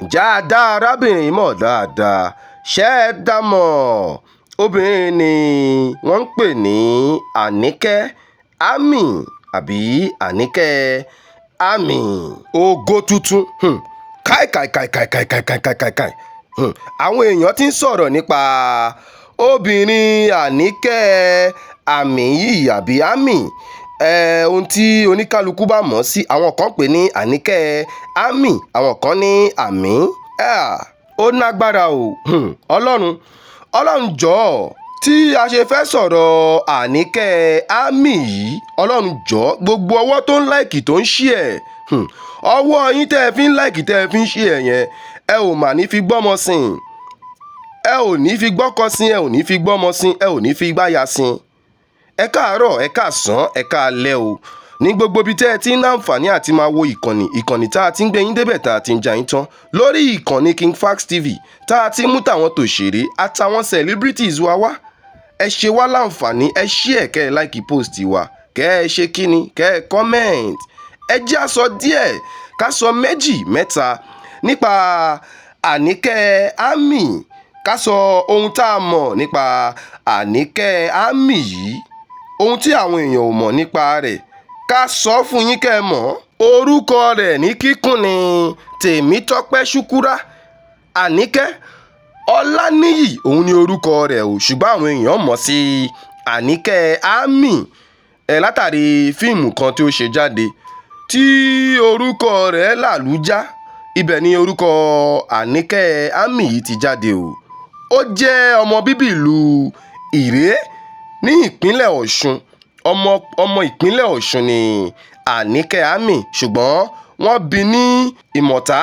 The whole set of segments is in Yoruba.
Ǹjẹ́ a dá arábìnrin yìí mọ̀ dáadáa? Ṣé ẹ dá mọ̀? Obìnrin ni wọ́n ń pè ní Àníkẹ́ Àmì àbí Àníkẹ́ Àmì Ògo Tuntun. Káì káì káì káì káì káì káì káì káì. Àwọn èèyàn ti ń sọ̀rọ̀ nípa obìnrin Àníkẹ́ Àmì yìí àbí Àmì, ohun tí oníkálukú bá mọ̀ sí. Àwọn kan pè ní Àníkẹ́ Àmì, àwọn kan ní Àmì. Ó nágbára o. Ọlọ́run, Ọlọ́run jọ̀ọ́, tí a ṣe fẹ́ sọ̀rọ̀ Àníkẹ́ Àmì yìí, Ọlọ́run jọ̀ọ́, gbogbo ọwọ́ tó ń like, tó ń share, ọwọ́ yín tẹ́ ẹ fi ń like, tẹ́ ẹ fi ń share yẹn, ẹ ò mà ní fi gbọ́mọ sìn, ẹ ò ní fi gbọ́kọ sin, ẹ ò ní fi gbọ́mọ sin, ẹ ò ní fi gbáya sin. Ẹ káàárọ̀, ẹ káàsán, ẹ káalẹ́ o, ní gbogbo ibi tẹ́ ẹ ti ń láǹfààní àti máa wo ìkànnì tá a ti ń gbé yín débẹ̀, tá a ti ń ja yín tán lórí ìkànnì King Fax TV, tá a ti mú tàwọn tòṣèré àtàwọn celebrities wa wá. Ẹ ṣe wá láǹfààní, ẹ share, kẹ́ ẹ like post wa, kẹ́ ẹ ṣe kíni, kẹ́ ẹ comment. Ẹ jẹ́ á sọ díẹ̀, ká sọ méjì mẹ́ta nípa Àníkẹ́ Àmì, ká sọ ohun tá a mọ̀ nípa Àníkẹ́ Àmì yìí, ohun tí àwọn èèyàn ò mọ̀ nípa rẹ̀, ká sọ fún yín kẹ́ ẹ mọ̀. Orúkọ rẹ̀ ní kíkún ni Tèmítọ́pẹ́ Ṣúkúrà Àníkẹ́ Ọláníyì, òun ni orúkọ rẹ̀ o, ṣùgbọ́n àwọn èèyàn mọ̀ sí Àníkẹ́ Àmì ẹ̀ látàrí fíìmù kan tí ó ṣe jáde tí orúkọ rẹ̀ làlújá. Ibẹ̀ ni orúkọ Àníkẹ́ Àmì yìí ti jáde o. Ó jẹ́ ọmọ bíbí ìlú Ìré ní ìpínlẹ̀ Ọ̀ṣun. Ọmọ ìpínlẹ̀ Ọ̀ṣun ni Àníkẹ́ Àmì, ṣùgbọ́n wọ́n bí ní Ìmọ̀ta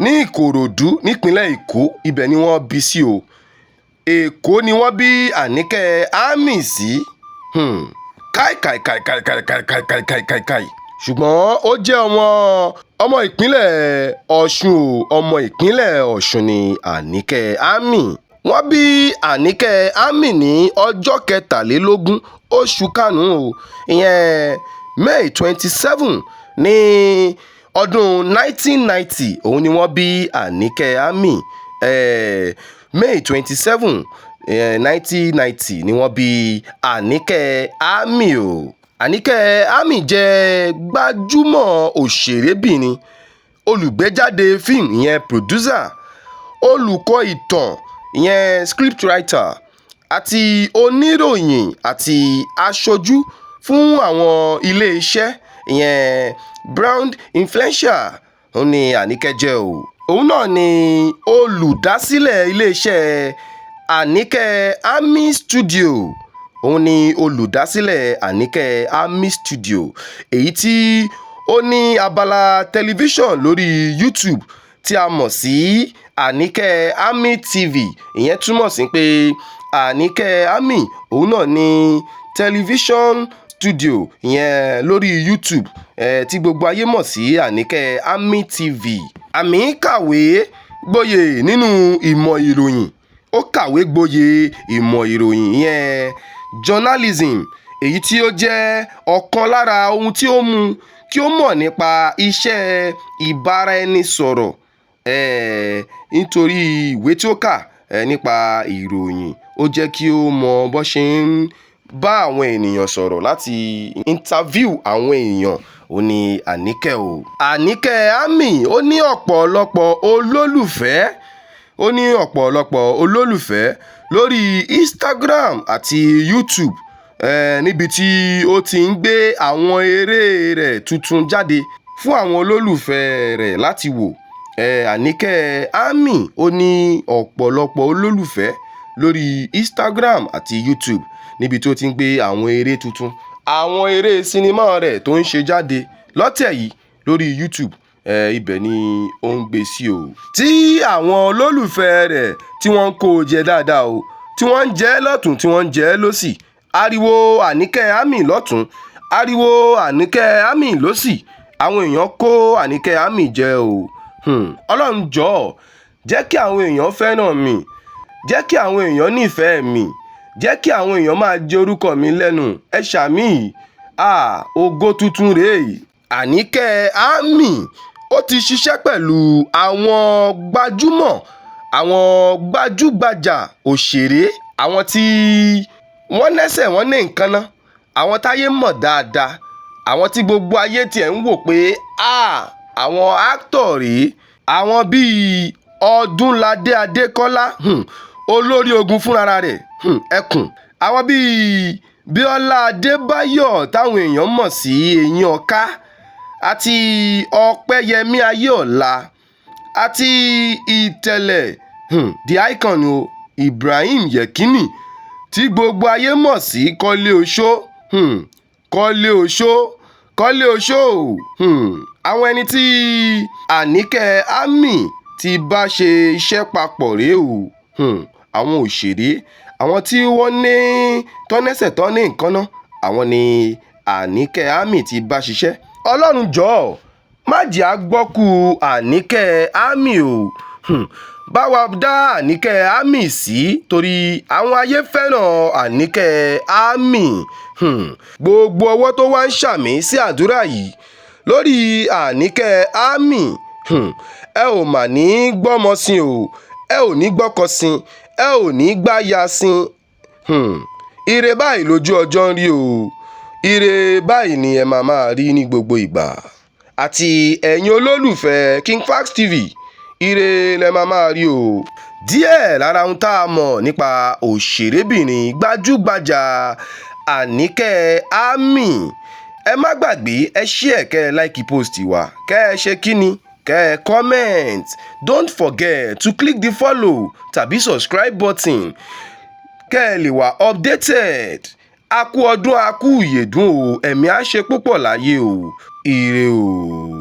ní Ìkòròdú nípínlẹ̀ Èkó. Ibẹ̀ ni wọ́n bí sí o. Èkó ni wọ́n bí Àníkẹ́ Àmì sí. Káì káì káì káì káì káì káì káì káì káì káì. Ṣùgbọ́n ó jẹ́ ọmọ ìpínlẹ̀ Ọ̀ṣun o. Ọmọ ìpínlẹ̀ Ọ̀ṣun ni Àníkẹ́ Àmì. Wọ́n bí Àníkẹ́ Àmì ní ọjọ́ 23 oṣù karùn-ún o, ìyẹn May 27, ní ọdún 1990. Òun ni wọ́n bí Àníkẹ́ Àmì. May 27, 1990 ni wọ́n bí Àníkẹ́ Àmì o. Àníkẹ́ Àmì jẹ́ gbajúmọ̀ òṣèrébìnrin, olùgbéjáde fíìmù, ìyẹn producer, olùkọ́ ìtàn, ìyẹn scriptwriter, àti oníròyìn àti aṣojú fún àwọn ilé-iṣẹ́, ìyẹn brand influencer, òun ni Àníkẹ́ jẹ́ o. Òun náà ni olùdásílẹ̀ iléeṣẹ́ Àníkẹ́ Àmì Studio. Òun ni olùdásílẹ̀ Àníkẹ́ Àmì Studio, èyí tí ó ní abala tẹlifíṣàn lórí YouTube tí a mọ̀ sí Àníkẹ́ Àmì TV. Ìyẹn túmọ̀ sí pé Àníkẹ́ Àmì, òun náà ní tẹlifíṣàn studio, ìyẹn lórí YouTube, tí gbogbo ayé mọ̀ sí Àníkẹ́ Àmì TV. Àmì kàwé gboyè nínú ìmọ̀ ìròyìn. Ó kàwé gboyè ìmọ̀ ìròyìn, ìyẹn journalism, èyí tí ó jẹ́ ọ̀kan lára ohun tí ó mú kí ó mọ̀ nípa iṣẹ́ ìbáraẹnisọ̀rọ̀, nítorí ìwé tí ó kà nípa ìròyìn, ó jẹ́ kí ó mọ bó ṣe ń bá àwọn ènìyàn sọ̀rọ̀ láti interview àwọn èèyàn. Ó ní Àníkẹ́ o. Àníkẹ́ Àmì, ó ní ọ̀pọ̀lọpọ̀ olólùfẹ́. Ó ní ọ̀pọ̀lọpọ̀ olólùfẹ́ lórí Instagram àti YouTube, níbi tí ó ti ń gbé àwọn eré rẹ̀ tuntun jáde fún àwọn olólùfẹ́ rẹ̀ láti wò. Àníkẹ́ Àmì, ó ní ọ̀pọ̀lọpọ̀ olólùfẹ́ lórí Instagram àti YouTube, níbi tí ó ti ń gbé àwọn eré tuntun, àwọn eré sinimá rẹ̀ tó ń ṣe jáde lọ́tẹ̀ yìí lórí YouTube. Ibẹ̀ ni ó ń gbé sí o. Tí àwọn olólùfẹ́ rẹ̀ tí wọ́n ń kó o jẹ dáadáa o, tí wọ́n ń jẹ́ lọ́tún, tí wọ́n ń jẹ́ lọ́sì. Ariwo Àníkẹ́ Àmì lọ́tún, ariwo Àníkẹ́ Àmì lọ́sì. Àwọn èèyàn kó Àníkẹ́ Àmì jẹ o. Ọlọ́run jọ̀ọ́, jẹ́ kí àwọn èèyàn fẹ́ràn mi, jẹ́ kí àwọn èèyàn nífẹ̀ẹ́ mi, jẹ́ kí àwọn èèyàn máa jẹ orúkọ mi lẹ́nu. Ẹ ṣàmì. Ah, ògo tuntun rèé. Àníkẹ́ Àmì. Ó ti ṣiṣẹ́ pẹ̀lú àwọn gbajúmọ̀, àwọn gbajúgbajà òṣèré, àwọn tí wọ́n lẹ́sẹ̀, wọ́n ní nǹkan ná, àwọn táyé mọ̀ dáadáa, àwọn tí gbogbo ayé tiẹ̀ ń wò pé àwọn actor rèé, àwọn bíi Ọdúnládé Adékọ́lá, olórí ogun fúnra rẹ̀, ẹkùn, àwọn bíi Bíọ́lá Adébáyọ̀ táwọn èèyàn mọ̀ sí Eyín Ọ̀ká, àti Ọpẹ́yẹmí Ayéọ̀la, àti Ìtẹ̀lẹ̀, the icon o, Ibrahim Yekini tí gbogbo ayé mọ̀ sí Kọ́lé Oṣó, Kọ́lé Oṣó, Kọ́lé Oṣó. Àwọn ẹni tí Àníkẹ́ Àmì ti bá ṣe iṣẹ́ papọ̀ rèé o. Àwọn òṣèré, àwọn tí wọ́n ní tọ́nẹ́sẹ̀ tán ní nǹkan ná, àwọn ni Àníkẹ́ Àmì ti bá ṣiṣẹ́. Ọlọ́run jọ̀ọ́, má jẹ́ á gbọ́kú Àníkẹ́ Àmì o. Bá wa dá Àníkẹ́ Àmì sí, torí àwọn ayé fẹ́ràn Àníkẹ́ Àmì. Gbogbo ọwọ́ tó wá ń ṣàmì sí àdúrà yìí lórí Àníkẹ́ Àmì, ẹ ò mà ní gbọ́mọ sin o, ẹ ò ní gbọ́kọ sin, ẹ ò ní gbáya sin. Ire báyìí lójú ọjọ́ ń rí o, ire báyìí ni ẹ máa máa rí ní gbogbo ìgbà. Àti ẹ̀yin olólùfẹ́ King Fax TV, ire lẹ máa máa rí o. Díẹ̀ lára ohun tá a mọ̀ nípa òṣèrébìnrin gbajúgbajà Àníkẹ́ Àmì. Ẹ má gbàgbé, ẹ share, kẹ́ ẹ like post wa, kẹ́ ẹ ṣe kíni, kẹ́ ẹ comment. Don't forget to click the follow tàbí subscribe button kẹ́ ẹ lè wà updated. A kú ọdún, a kú ìyèdún o, ẹ̀mí á ṣe púpọ̀ láyé o, ire o.